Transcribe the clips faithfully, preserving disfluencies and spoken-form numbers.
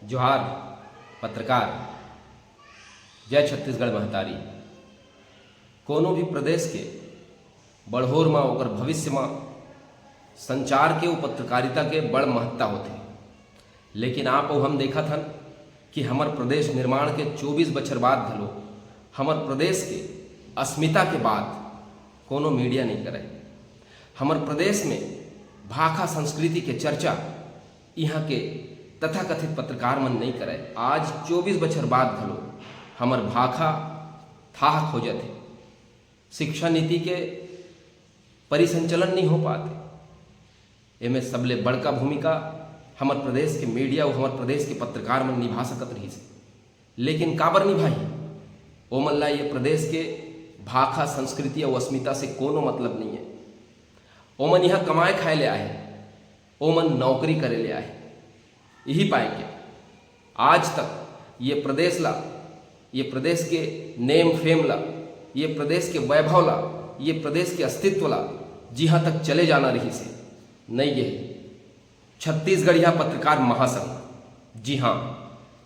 जोहार पत्रकार, जय छत्तीसगढ़ महतारी। कोनो भी प्रदेश के बढ़ोर म, ओकर भविष्य म संचार के अउ पत्रकारिता के बड़ महत्ता होथे। लेकिन आप अउ हम देखत हन कि हमर प्रदेश निर्माण के चौबीस बछर बाद घलो हमर प्रदेश के अस्मिता के बात कोनो मीडिया नइ करय। हमर प्रदेश में भाखा संस्कृति के चर्चा इहाँ के तथाकथित पत्रकार मन नइ करय। आज चौबीस बछर बाद घलो हमर भाखा थाह खोजत हे। शिक्षा नीति के परिसंचलन नइ हो पात हे। एमे सबले बड़का भूमिका हमर प्रदेश के मीडिया अउ हमर प्रदेश के पत्रकार मन निभा सकत रहिस हे। लेकिन काबर निभाही? ओमन ला ये प्रदेश के भाखा, संस्कृति अउ अस्मिता से कोनो मतलब नइ हे। ओमन इहाँ कमाए खाए ले आए, ओमन नौकरी करे ले आए। यही पाए के आज तक ये प्रदेश ला, ये प्रदेश के नेम फेम ला, ये प्रदेश के वैभव ला, ये प्रदेश के अस्तित्व ला जिहाँ तक चले जाना रहिस हे, नइ गे हे। छत्तीसगढ़िया पत्रकार महासंघ, जी हाँ,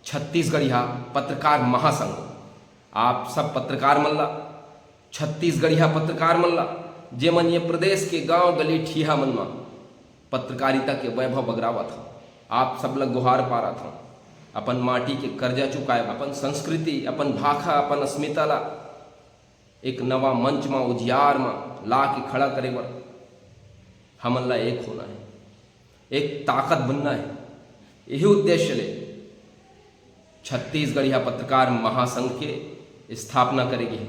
छत्तीसगढ़िया पत्रकार महासंघ, आप सब पत्रकार मन ला, छत्तीसगढ़िया पत्रकार मन ला, जेमन ये प्रदेश के गांव गली ठिहा मन म पत्रकारिता के वैभव बगरावत हव, आप सब ला गुहार पारत हव, अपन माटी के कर्जा चुकाए बर, अपन संस्कृति, अपन भाखा, अपन अस्मिता ला एक नवा मंच म, उजियार म ला के खड़ा करे बर हमन ला एक होना हे, एक ताकत बनना हे। यही उद्देश्य ले छत्तीसगढ़िया पत्रकार महासंघ के स्थापना करे गे हे।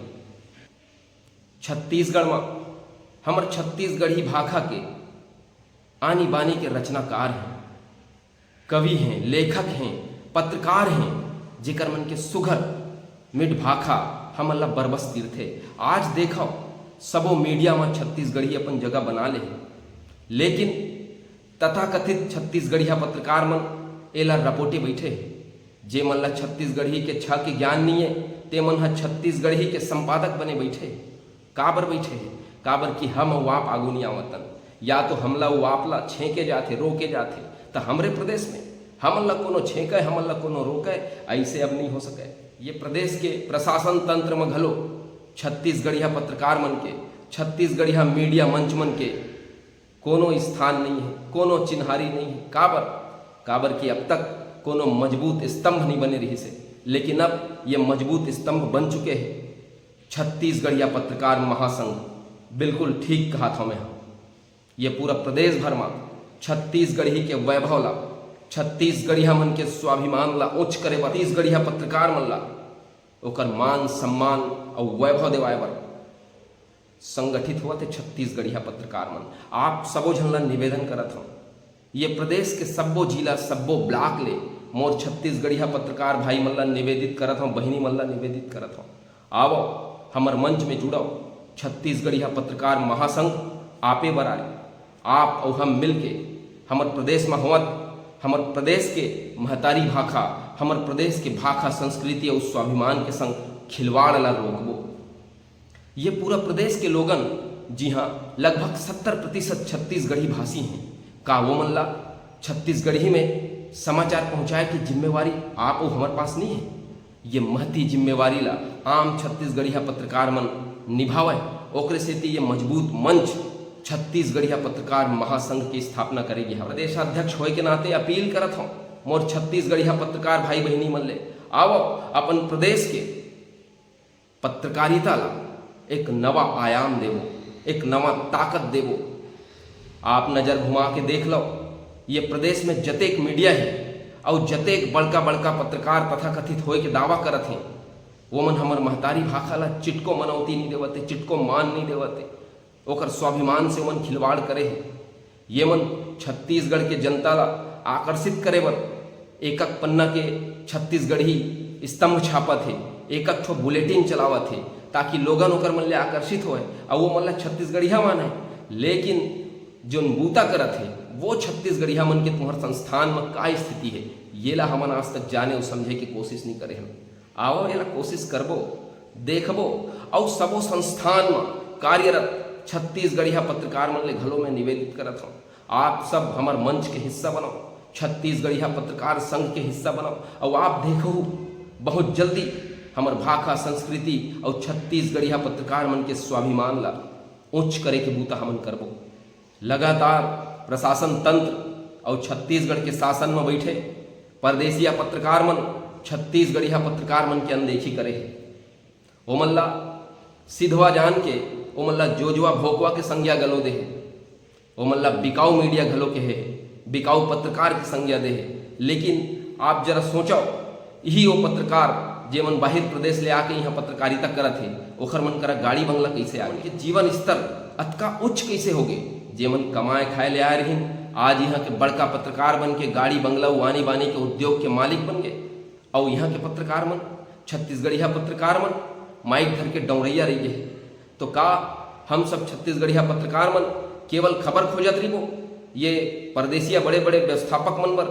छत्तीसगढ़ म हमर छत्तीसगढ़ी भाखा के आनी बानी के रचनाकार हें, कवि हें, लेखक हें, पत्रकार हें, जेकर मन के सुघर मिठ भाखा हमन ला बरबस तीरथे। आज देखव, सबो मीडिया म छत्तीसगढ़ी अपन जगह बना ले हे, लेकिन तथाकथित छत्तीसगढ़िया पत्रकार मन एला रपोटे बइठे हे। जे मन ला छत्तीसगढ़ी के छ के ज्ञान नइये, ते मन ह छत्तीसगढ़ी के संपादक बने बइठे हे। काबर बइठे हे? काबर कि हम अउ आप आगू नइ आवतन, या तो हमला अउ आप ला छेंके जाथे, रोके जाथे, त हमरे प्रदेश में हमन ला कोनो छेंके, हमन ला कोनो रोके, अइसे अब नइ हो सके। ये प्रदेश के प्रशासन तंत्र म घलो छत्तीसगढ़िया पत्रकार मन के, छत्तीसगढ़िया मीडिया मंच मन के कोनो स्थान नइ हे, कोनो चिन्हारी नइ हे। काबर? काबर कि अब तक कोनो मजबूत स्तंभ नइ बने रहिस हे, लेकिन अब ये मजबूत स्तंभ बन चुके हे। छत्तीसगढ़िया पत्रकार महासंघ, बिल्कुल ठीक कहत हव मैं ह। ये पूरा प्रदेश भर म छत्तीसगढ़ी के वैभव ला, छत्तीसगढ़िया मन के स्वाभिमान ला ऊंच करे बर, छत्तीसगढ़िया पत्रकार मन ला ओकर मान सम्मान अउ वैभव देवाए बर संगठित होवत हे छत्तीसगढ़िया पत्रकार मन। आप सबो झन ला निवेदन करत हव, ये प्रदेश के सब्बो जिला, सब्बो ब्लॉक ले मोर छत्तीसगढ़िया पत्रकार भाई मन ला निवेदित करत हव, बहिनी मन ला निवेदित करत हव, आवव, हमर मंच में जुड़व। छत्तीसगढ़िया पत्रकार महासंघ आपे बर आए। आप अउ हम मिलके हमर प्रदेश म होवत, हमर प्रदेश के महतारी भाखा, हमर प्रदेश के भाखा, संस्कृति अउ स्वाभिमान के संग खिलवाड़ ला रोकबो। ये पूरा प्रदेश के लोगन, जी हाँ, लगभग सत्तर प्रतिशत छत्तीसगढ़ी भाषी हें। का वो मन ला छत्तीसगढ़ी में समाचार पहुंचाए के जिम्मेवारी आप अउ हमर पास नइ हे? ये महती जिम्मेवारी ला आम छत्तीसगढ़िया पत्रकार मन निभावय। ओकरे सेती ये मजबूत मंच छत्तीसगढ़िया पत्रकार महासंघ के स्थापना करे गे हवय। प्रदेशाध्यक्ष होय के नाते अपील करत हव मोर छत्तीसगढ़िया पत्रकार भाई बहिनी मन ले, आवव, अपन प्रदेश के पत्रकारिता ला एक नवा आयाम देवो, एक नवा ताकत देवो। आप नजर घुमा के देख लव, ये प्रदेश में जतेक मीडिया हे अउ जतेक बड़का बड़का पत्रकार तथाकथित होय के दावा करत हें, वो मन हमर महतारी भाखा ला चिटको मनौती नइ देवत हे, चिटको मान नइ देवत हे। ओकर स्वाभिमान से ओमन खिलवाड़ करे हे। ये मन छत्तीसगढ़ के जनता ला आकर्षित करे बर एकक पन्ना के छत्तीसगढ़ी स्तंभ छापत हे, एकक ठो बुलेटिन चलावत हे, ताकि लोगन ओकर मन ले आकर्षित होय अउ वो मन ला छत्तीसगढ़िया माने। लेकिन जोन बूता करत हे, वो छत्तीसगढ़िया मन के तुम्हर संस्थान म का स्थिति हे, ये ला हमन आज तक जाने अउ समझे के कोशिश नइ करे हन। आवव, एला कोशिश करबो, देखबो, अउ सबो संस्थान म कार्यरत छत्तीसगढ़िया पत्रकार मन ले घलो मैं निवेदित करत हव, आप सब हमर मंच के हिस्सा बनव, छत्तीसगढ़िया पत्रकार संघ के हिस्सा बनव, अउ आप देखहू, बहुत जल्दी हमर भाखा, संस्कृति अउ छत्तीसगढ़िया पत्रकार मन के स्वाभिमान ला ऊंच करे के बूता हमन करबो। लगातार प्रशासन तंत्र अउ छत्तीसगढ़ के शासन म बइठे परदेसिया पत्रकार मन छत्तीसगढ़िया पत्रकार मन के अनदेखी करे हे। ओमन ला सिधवा जान के, ओमन ला जोजवा भोकवा के संज्ञा घलो दे हे। ओमन ला बिकाऊ मीडिया घलो कहे हे, बिकाऊ पत्रकार के संज्ञा दे हे। लेकिन आप जरा सोचव, इही वो पत्रकार जेमन बाहिर प्रदेश ले आके इहाँ पत्रकारिता करत हे, ओखर मन करा गाड़ी बंगला कइसे आ गे? जीवन स्तर अतका उच्च कइसे हो गे? जेमन कमाए खाए ले आए रहिन, आज इहाँ के बड़का पत्रकार बन के गाड़ी बंगला, वानी बानी के उद्योग के मालिक बन गे। अउ इहाँ के पत्रकार मन, छत्तीसगढ़िया पत्रकार मन माइक धर के डौरैया रहि गे हे। तो का हम सब छत्तीसगढ़िया पत्रकार मन केवल खबर खोजत रहिबो? ये परदेसिया बड़े-बड़े व्यवस्थापक मन बर,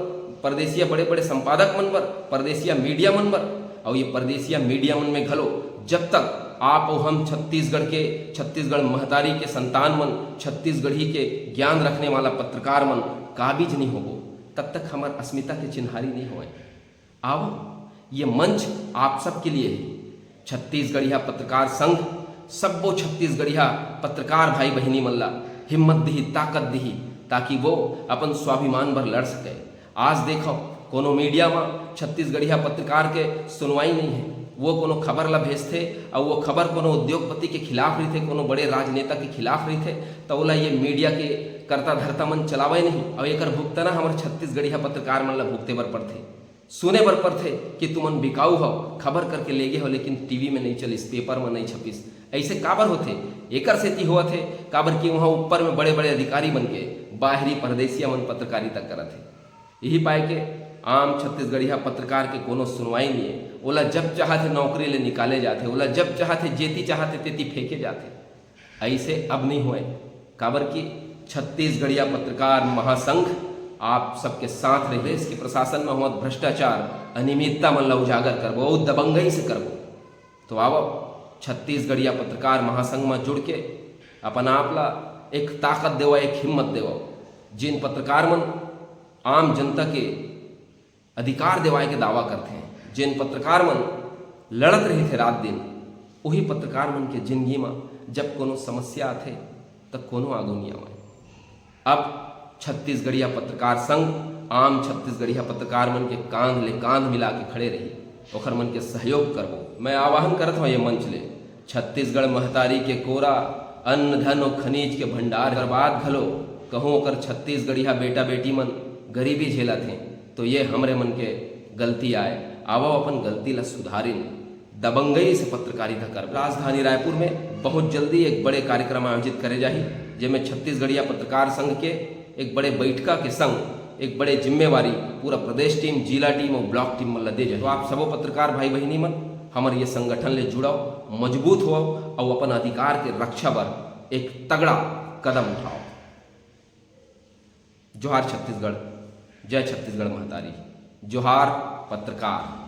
परदेसिया बड़े-बड़े संपादक मन बर, परदेसिया मीडिया मन बर, अउ ये परदेसिया मीडिया मन में घलो जब तक आप अउ हम छत्तीसगढ़ के, छत्तीसगढ़ महतारी के संतान मन, छत्तीसगढ़ी के ज्ञान रखने वाला पत्रकार मन काबिज नहीं होबो, तब तक हमर अस्मिता के चिन्हारी नहीं होय। आओ, ये मंच आप सबके लिए हे। छत्तीसगढ़िया पत्रकार संघ सब्बो छत्तीसगढ़िया पत्रकार भाई बहिनी मन ला हिम्मत दिही, ताकत दिही, ताकि वो अपन स्वाभिमान बर लड़ सके। आज देखो, कोनो मीडिया म छत्तीसगढ़िया पत्रकार के सुनवाई नहीं है। वो कोनो खबर ला भेजथे, अउ वो खबर कोनो उद्योगपति के खिलाफ रहिथे, कोनो बड़े राजनेता के खिलाफ रहिथे, त ओला ये मीडिया के कर्ता धर्ता मन चलावे नहीं, अउ एकर भुगतना हमर छत्तीसगढ़िया पत्रकार मन ला भुगते बर पड़थे। सुने बर परथे कि तुमन बिकाऊ हव, खबर करके लेगे हव, लेकिन टीवी में नहीं चलिस, पेपर में नहीं छपिस। ऐसे काबर होथे? एकर सेती होवत हे, काबर कि वहाँ ऊपर में बड़े-बड़े अधिकारी बन के बाहरी परदेसिया मन पत्रकारिता करत हे। यही पाए के आम छत्तीसगढ़िया पत्रकार के कोनो सुनवाई नहीं है। ओला जब चाहत हे नौकरी ले निकाले जाथे, ओला जब चाहत हे जेती चाहत हे तेती फेंके जाथे। ऐसे अब नहीं होए, काबर कि छत्तीसगढ़िया पत्रकार महासंघ आप सबके साथ रहे। देश के प्रशासन में होवत भ्रष्टाचार, अनियमितता मन ला उजागर करबो, अउ दबंगई से करबो। तो आवो, छत्तीसगढ़िया पत्रकार महासंघ में जुड़ के अपन आप ला एक ताकत देवा, एक हिम्मत देवा। जिन पत्रकार मन आम जनता के अधिकार देवाए के दावा करथे, जेन पत्रकार मन लड़त रहिथे रात दिन, उही पत्रकार मन के जिंदगी म जब कोनो समस्या आथे, त कोनो आगू नइ आवय। अब छत्तीसगढ़िया पत्रकार संघ आम छत्तीसगढ़िया पत्रकार मन के कांध ले कांध मिला के खड़े रही, ओखर मन के सहयोग करबो। मैं आह्वान करत हौं ये मंच ले, छत्तीसगढ़ महतारी के कोरा, अन्न धन अउ खनिज के भंडार, एकर बाद घलो कहूं ओकर छत्तीसगढ़िया बेटा बेटी मन गरीबी झेलत हें, तो ये हमरे मन के गलती आय। आवव अपन गलती ला सुधारिन, दबंगई से पत्रकारिता करबो। राजधानी रायपुर में बहुत जल्दी एक बड़े कार्यक्रम आयोजित करे जाही, जेमे छत्तीसगढ़िया पत्रकार संघ के एक बड़े बैठका के संग एक बड़े जिम्मेवारी पूरा प्रदेश टीम, जिला टीम अउ ब्लॉक टीम मन ला दे जाही। तो आप सबो पत्रकार भाई बहिनी मन हमर ये संगठन ले जुड़व, मजबूत होव अउ अपन अधिकार के रक्षा बर एक तगड़ा कदम उठाव। जोहार छत्तीसगढ़, जय छत्तीसगढ़ महतारी, जोहार पत्रकार।